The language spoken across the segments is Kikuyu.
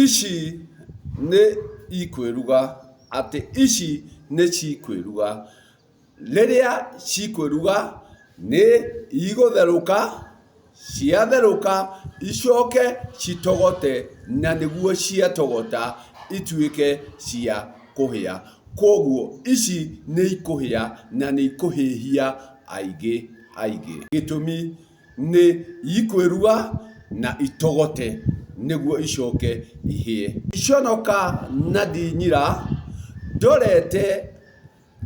Ici nĩ ikwĩruga, atĩ ici nĩ cikwĩruga. Rĩrĩa cikwĩruga nĩ igũtherũka, ciatherũka icoke citogote na nĩguo ciatogota ituĩke cia kũhĩa. Kwoguo ici nĩ ikũhĩa na nĩ ikũhĩhia aingĩ aingĩ. Gĩtũmi nĩ ikwĩruga na itogote nĩguo icoke ihĩe. Iconoka na ndinyira ndorete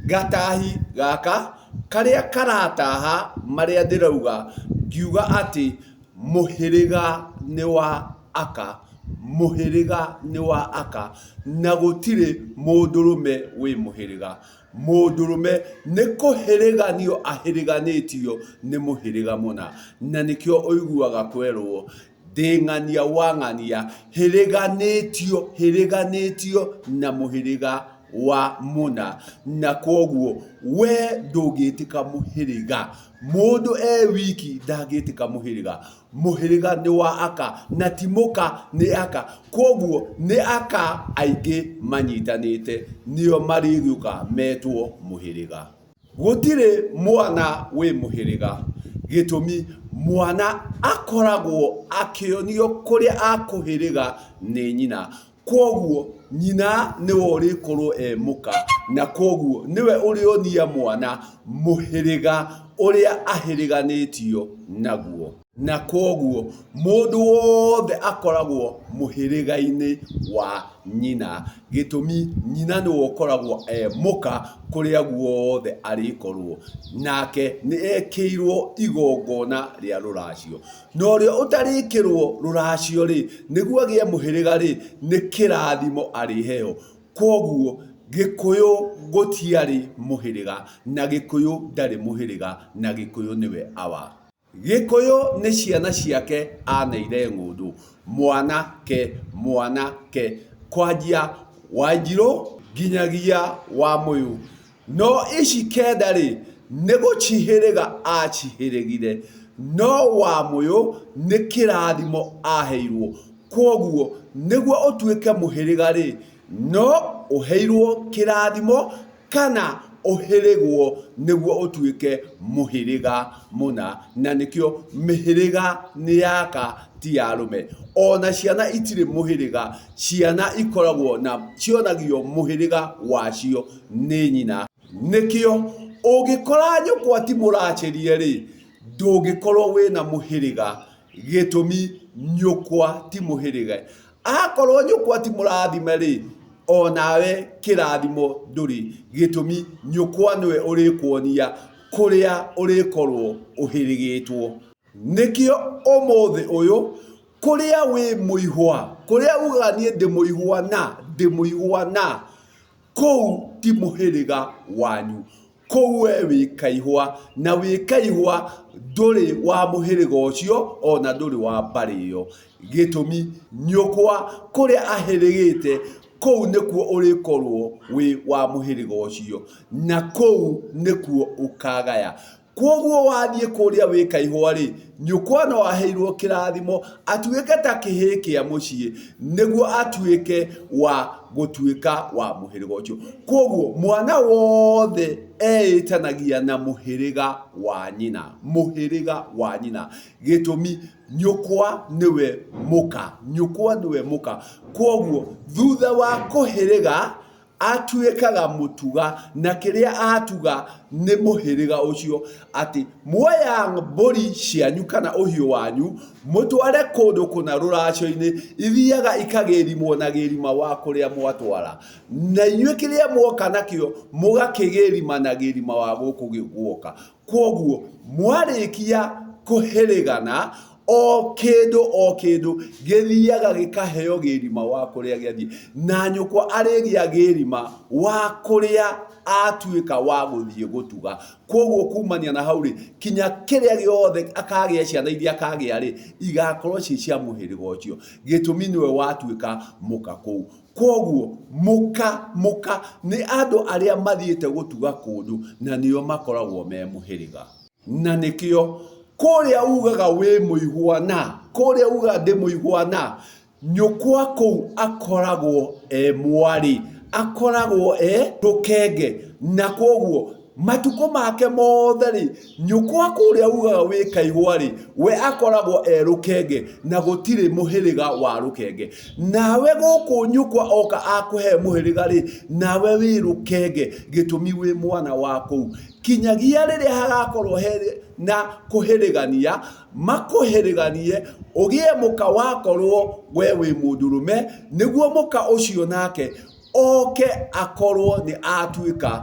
gatahi gaka karĩa karataha marĩa ndĩrauga ngiuga atĩ mũhĩrĩga nĩ wa aka, mũhĩrĩga nĩ wa aka na gũtirĩ mũndũrũme wĩ mũhĩrĩga. Mũndũrũme nĩ kũhĩrĩganio ahĩrĩganĩtio nĩ mũhĩrĩga mũna, na nĩkĩo ũiguaga kwerwo ndĩ ng'ania wa ng'ania, hĩrĩganĩtio hĩrĩganĩtio na mũhĩrĩga wa mũna, na kwoguo we ndũngĩtĩka mũhĩrĩga, mũndũ e wiki ndangĩtĩka mũhĩrĩga. Mũhĩrĩga nĩ wa aka na ti mũka nĩ aka. Kwoguo nĩ aka aingĩ manyitanĩte nĩo marĩgĩũka metwo mũhĩrĩga. Gũtirĩ mwana wĩ mũhĩrĩga. Gĩtũmi mwana akoragwo akĩonio kũrĩa akũhĩrĩga nĩ nyina. Kwoguo nyina nĩwe ũrĩkorwo e mũka na kwoguo nĩwe ũrĩonia mwana mũhĩrĩga ũrĩa ahĩrĩganĩtio naguo. Na kwoguo mũndũ wothe akoragwo mũhĩrĩga-inĩ wa nyina. Gĩtũmi nyina nĩwe ũkoragwo e mũka kũrĩa guothe arĩkorwo. Nake nĩ ekĩirwo igongona rĩa rũracio. Na ũrĩa ũtarĩkĩrwo rũracio-rĩ, nĩguo agĩe mũhĩrĩga-rĩ, nĩ kĩrathimo arĩheo. Kwoguo Gĩkũyũ gũtiarĩ mũhĩrĩga, na Gĩkũyũ ndarĩ mũhĩrĩga, na Gĩkũyũ nĩwe awa. Gĩkũyũ nĩ ciana ciake aneire ng'ũndũ, mwana ke, mwana ke, kwanjia Wanjirũ nginyagia Wamũyũ. No ici kenda-rĩ, nĩ gũcihĩrĩga aacihĩrĩgire, no Wamũyũ nĩ kĩrathimo aaheirwo. Kwoguo nĩguo ũtuĩke mũhĩrĩga-rĩ, no ũheirwo kĩrathimo kana ũhĩrĩgwo nĩguo ũtuĩke mũhĩrĩga mũna. Na nĩkĩo mĩhĩrĩga nĩ yaka ti ya arũme. Ona ciana itirĩ mũhĩrĩga, ciana ikoragwo na cionagio mũhĩrĩga wacio nĩ nyina. Nĩkĩo ũngĩkora nyũkwa ti mũracĩrie-rĩ, ndũngĩkorwo wĩna mũhĩrĩga, gĩtũmi nyũkwa ti mũhĩrĩga. Akorwo nyũkwa ti mũrathime-rĩ, onawe kĩrathimo ndũrĩ, gĩtũmi nyũkwa nĩwe ũrĩkuonia kũrĩa ũrĩkorwo ũhĩrĩgĩtwo. Nĩkĩo ũmũthĩ ũyũ kũrĩa wĩ mũihwa, kũrĩa ugaga niĩ ndĩ mũihwa na, ndĩ mũihwa na, Kũu ti mũhĩrĩga wanyu. Kũu we wĩ kaihwa, na wĩ kaihwa ndũrĩ wa mũhĩrĩga ũcio ona ndũrĩ wa mbarĩ ĩyo. Gĩtũmi nyũkwa kũrĩa ahĩrĩgĩte kũu nĩkuo ũrĩkorwo wĩ wa mũhĩrĩga ũcio, na kũu nĩkuo ũkagaya. Kwoguo wathiĩ kũrĩa wĩ kaihwa-rĩ, nyũkwa no aheirwo kĩrathimo atuĩke ta kĩhĩĩ kĩa mũciĩ nĩguo atuĩke wa gũtuĩka wa mũhĩrĩga ũcio. Kwoguo mwana wothe eĩtanagia na mũhĩrĩga wa nyina, mũhĩrĩga wa nyina. Gĩtũmi nyũkwa nĩwe mũka, nyũkwa nĩwe mũka. Kwoguo thutha wa kũhĩrĩga Atuĩkaga mũtuga, na kĩrĩa atuga nĩ mũhĩrĩga ũcio, atĩ muoya mbũri cianyu kana ũhiũ wanyu, mũtware kũndũ kũna rũracio-inĩ, ithiaga ikagĩrimwo na gĩrima wa kũrĩa mwatwara. Na inyuĩ kĩrĩa mwoka nakĩo, mũgakĩgĩrima na gĩrima wa gũkũ guoka. Kwoguo mwarĩkia kũhĩrĩgana, o kĩndũ o kĩndũ gĩthiaga gĩkaheo gĩrima wa kũrĩa gĩathiĩ. Na nyũkwa arĩgĩa gĩrima wa kũrĩa atuĩka wa gũthiĩ gũtuga. Kwoguo kumania na hau rĩ, kinya kĩrĩa gĩothe akagĩa ciana iria akagĩa rĩ, igakorwo ciĩ cia mũhĩrĩga ũcio. Gĩtũmi nĩwe watuĩka mũka kũu. Kwoguo mũka mũka nĩ andũ arĩa mathiĩte gũtuga kũndũ na nĩo makoragwo me mũhĩrĩga. Na nĩkĩo kũrĩa ugaga wĩ mũihwa na, kũrĩa ugaga ndĩ mũihwa na, Nyũkwa kũu akoragwo e mwarĩ, akoragwo e rũkenge, na kwoguo matukũ make mothe rĩ, nyũkwa kũrĩa ugaga wĩ kaihwa rĩ, we akoragwo e rũkenge na gũtirĩ mũhĩrĩga wa rũkenge. Nawe gũkũ nyũkwa oka akũhe mũhĩrĩga rĩ, nawe wĩ rũkenge, gĩtũmi wĩ mwana wa kũu. Kinyagia rĩrĩa hagakorwo he na kũhĩrĩgania, makũhĩrĩganie, ũgĩe mũka wakorwo we wĩ mũndũrũme, nĩguo mũka ũcio nake oke akorwo nĩ atuĩka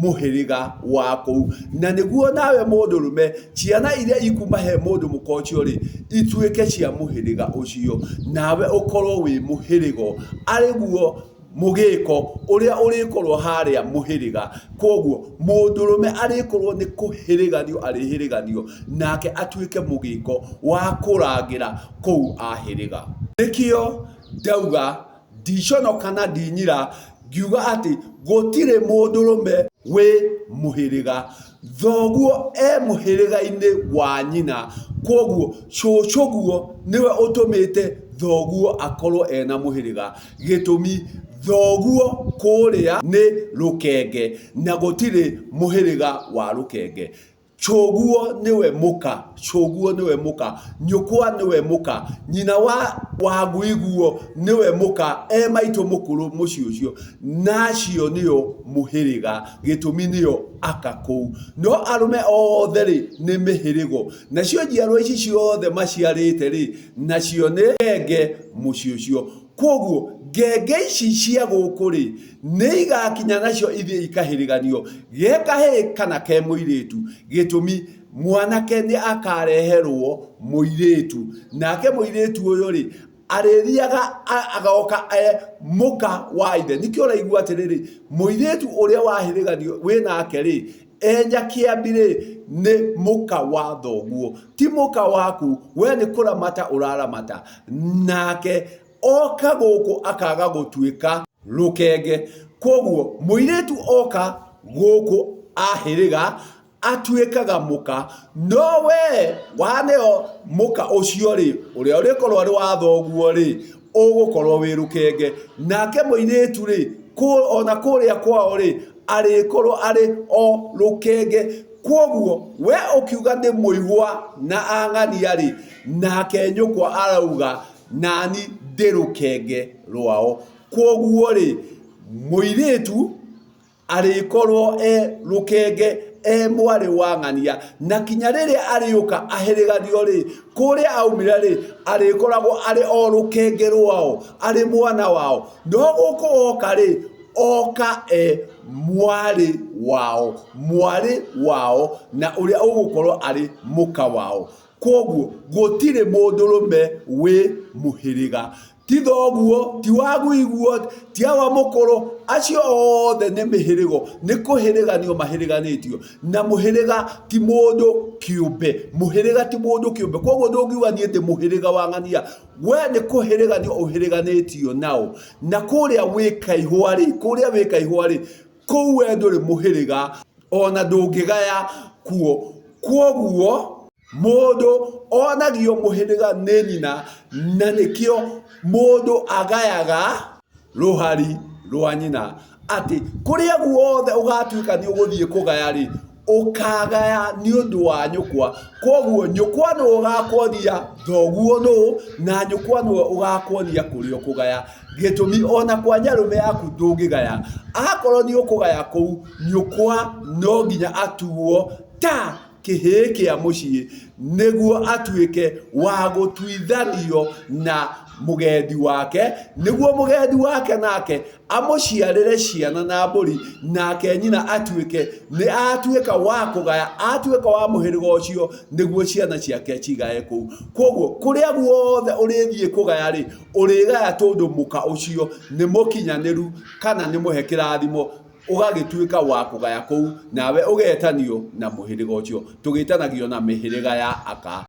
mũhĩrĩga wa kũu. Na nĩguo nawe mũndũrũme, ciana iria ikuma he mũndũ mũka ũcio rĩ, ituĩke cia mũhĩrĩga ũcio, nawe ũkorwo wĩ mũhĩrĩgo, arĩguo mũgĩko ũrĩa ũrĩkorwo harĩa mũhĩrĩga. Kwoguo mũndũrũme arĩkorwo nĩ kũhĩrĩganio arĩhĩrĩganio, nake atuĩke mũgĩko wa kũrangĩra kũu ahĩrĩga. Nĩkĩo ndauga ndiconoka na ndinyira ngiuga atĩ gũtirĩ mũndũrũme wĩ mũhĩrĩga. Thoguo e mũhĩrĩga-inĩ wa nyina, kwoguo cũcũguo nĩwe ũtũmĩte thoguo akorwo ena mũhĩrĩga. Gĩtũmi thoguo kũrĩa nĩ rũkenge na gũtirĩ mũhĩrĩga wa rũkenge. Cũguo nĩwe mũka, cũguo nĩwe mũka, nyũkwa nĩwe mũka, nyina wa wanguiguo nĩwe mũka, e maitũ mũkũrũ mũciĩ ũcio, na acio nĩo mũhĩrĩga, gĩtũmi nĩo aka kũu. No arũme othe rĩ, nĩ mĩhĩrĩgo. Nacio njiarwa ici ciothe maciarĩte rĩ, nacio nĩ ngenge mũciĩ ũcio. Kwoguo ngenge ici cia gũkũ rĩ, nĩ igakinya nacio ithiĩ ikahĩrĩganio, ge kahĩĩ kana ke mũirĩtu. Gĩtũmi mwanake nĩ akareherwo mũirĩtu, nake mũirĩtu ũyũ rĩ, arĩthiaga agoka e mũka wa ithe. Nĩkĩo ũraigua atĩrĩrĩ, mũirĩtu ũrĩa wahĩrĩganio wĩ nake rĩ, e Nyakĩambi rĩ, nĩ mũka wa thoguo, ti mũka waku, we nĩ kũramata ũraramata. Nake oka gũkũ akaga gũtuĩka rũkenge. Kwoguo mũirĩtu oka gũkũ ahĩrĩga atuĩkaga mũka, no we waneo mũka ũcio rĩ, ũrĩa ũrĩkorwo arĩ wa thoguo rĩ, ũgũkorwo wĩ rũkenge. Nake mũirĩtu rĩ, ona kũrĩa kwao rĩ, arĩkorwo arĩ o rũkenge. Kwoguo we ũkiuga nĩ mũihwa na ang'ania rĩ, nake nyũkwa arauga nani ndĩ rũkenge rwao. Kwoguo rĩ, mũirĩtu arĩkorwo e rũkenge, e mwarĩ wa ng'ania, na kinya rĩrĩa arĩũka ahĩrĩganio rĩ, kũrĩa aumire rĩ, arĩkoragwo arĩ o rũkenge rwao, arĩ mwana wao. No gũkũ oka rĩ, oka e mwarĩ wao, mwarĩ wao, na ũrĩa ũgũkorwo arĩ mũka wao. Kwoguo gũtirĩ mũndũrũme wĩ mũhĩrĩga, ti thoguo, ti waguiguo, ti awa mũkũrũ, acio othe nĩ mĩhĩrĩgo, nĩ kũhĩrĩganio mahĩrĩganĩtio. Na mũhĩrĩga ti mũndũ kĩũmbe, mũhĩrĩga ti mũndũ kĩũmbe. Kwoguo ndũngiuga niĩ ndĩ mũhĩrĩga wa ng'ania, we nĩ kũhĩrĩganio ũhĩrĩganĩtio nao. Na kũrĩa wĩ kaihũa rĩ, kũrĩa wĩ kaihũa rĩ, kũu we ndũrĩ mũhĩrĩga, ona ndũngĩgaya kuo. Kwoguo mũndũ onagio mũhĩrĩga nĩ nyina, na nĩkĩo mũndũ agayaga rũhari rwa nyina, atĩ kũrĩa guothe ũgatuĩka nĩ ũgũthiĩ kũgaya rĩ, ũkagaya nĩ ũndũ wa nyũkwa. Kwoguo nyũkwa nĩwe ũgakuonia thoguo nũ, na nyũkwa nĩwe ũgakuonia kũrĩa ũkũgaya. Gĩtũmi ona kwa nyarũme yaku ndũngĩgaya, akorwo nĩ ũkũgaya kũu, nyũkwa no nginya atuo ta kĩhĩĩ kĩa mũciĩ, nĩguo atuĩke wa gũtuithanio na mũgendi wake, nĩguo mũgendi wake nake amũciarĩre ciana na mbũri, nake nyina atuĩke nĩ atuĩka wa kũgaya, atuĩka wa mũhĩrĩga ũcio, nĩguo ciana ciake cigae kũu. Kwoguo kũrĩa guothe ũrĩthiĩ kũgaya rĩ, ũrĩgaya tondũ mũka ũcio nĩ mũkinyanĩru kana nĩ mũhe kĩrathimo, ũgagĩtuĩka wa kũgaya kũu, nawe ũgetanio na mũhĩrĩga ũcio. Tũgĩtanagio na mĩhĩrĩga ya aka.